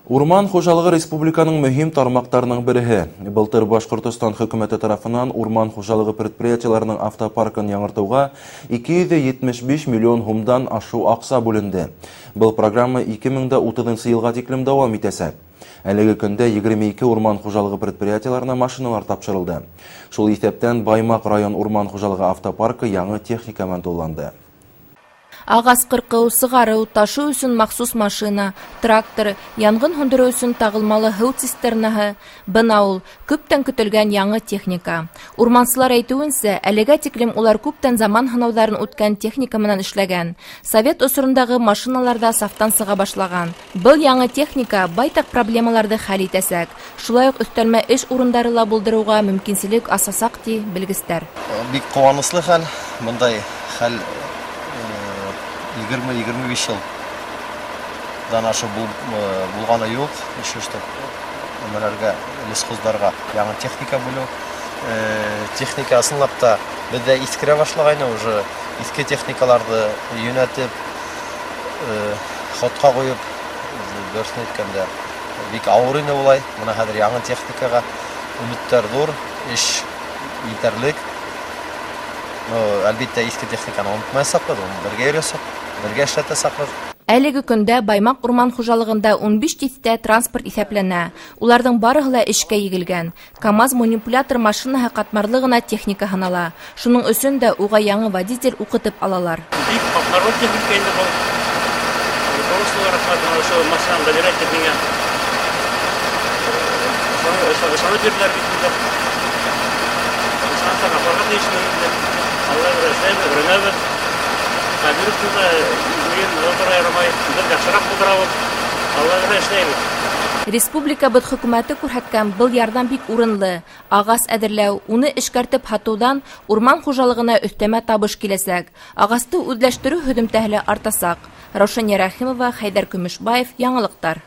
Урман хужалығы республиканың мөһим тармаҡтарының береһе. Былтыр Башҡортостан хөкүмәте тарафынан урман хужалығы предприятиеларының автопаркын яңыртыуға 275 миллион һумдан ашыу аҡса бүленде. Был программа 2030 йылға тиклем дауам итәсәк. Әлеге көндә 22 урман хужалығы предприятиеларына машиналар тапшырылды. Шул иҫәптән Баймаҡ район урман хужалығы автопаркы яңы техника менән тулыланды. Ағас ҡырҡыу, сығарыу, ташыу өсөн махсус машина, трактор, янғын һүндереү өсөн тағылмалы һыу цистернаһы. Бына ул күптән көтөлгән яңы техника. Урмансылар әйтеүенсә, әлегә тиклем улар күптән заман һынауҙарын үткән техника менән эшләгән. Совет осорондағы машиналар ҙа сафтан сыға башлаған. Был яңы техника байтаҡ проблемаларҙы хәл итәсәк. Шулай уҡ өҫтәлмә эш урындары ла булдырыуға мөмкинселек асасаҡ, ти белгестәр. Бик ҡыуаныслы хәл, бындай хәл 20-25 йылдан ашыу булғаны юҡ. Еще что нәмәләргә, лесхоздарға яңы техника бүлеү. Техника ысынлап та беҙҙә иҫкерә башлағайны, уже иҫке техникаларҙы йүнәтеп, ходҡа ҡуйып, дөрөҫөн әйткәндә, бик ауыр ине улай. Бына хәҙер яңы техникаға өмөттәр ҙур, эш етерлек. Әлбиттә, иҫке техниканы онотмаясаҡбыҙ, уны бергә йөрөсәк, бергә эшләтәсәкбеҙ. Әлеге көндә Баймаҡ урман хужалығында 15 тиҫтә транспорт иҫәпләнә. Уларҙың барыһы ла эшкә егелгән. КАМАЗ манипулятор машинаһы ҡатмарлы ғына техника һанала. Шуның өсөн дә уға яңы водитель уҡытып алалар. Бик ҡатмарлы техника инде был. Руководстволар рәхмәт, ошо машинаны доверять итеп миңә. Ышанып бирҙеләр бит инде. Ышанса, аҡларға тейешмен инде. Алла бирә, эшләйбеҙ, өйрәнәбеҙ. Хәбировты да үҙен тора ярамай, беҙ яҡшыраҡ булдырабыҙ. Алла бирә, эшләйбеҙ. Республикабыҙ хөкүмәте күрһәткән был ярҙам бик урынлы. Ағас әҙерләү, уны эшкәртеп һатыуҙан урман хужалығына өҫтәмә табыш киләсәк. Ағасты үҙләштереү һөҙөмтәһе лә артасаҡ. Раушания Рәхимова, Хәйҙәр Көмөшбаев, Яңылыҡтар.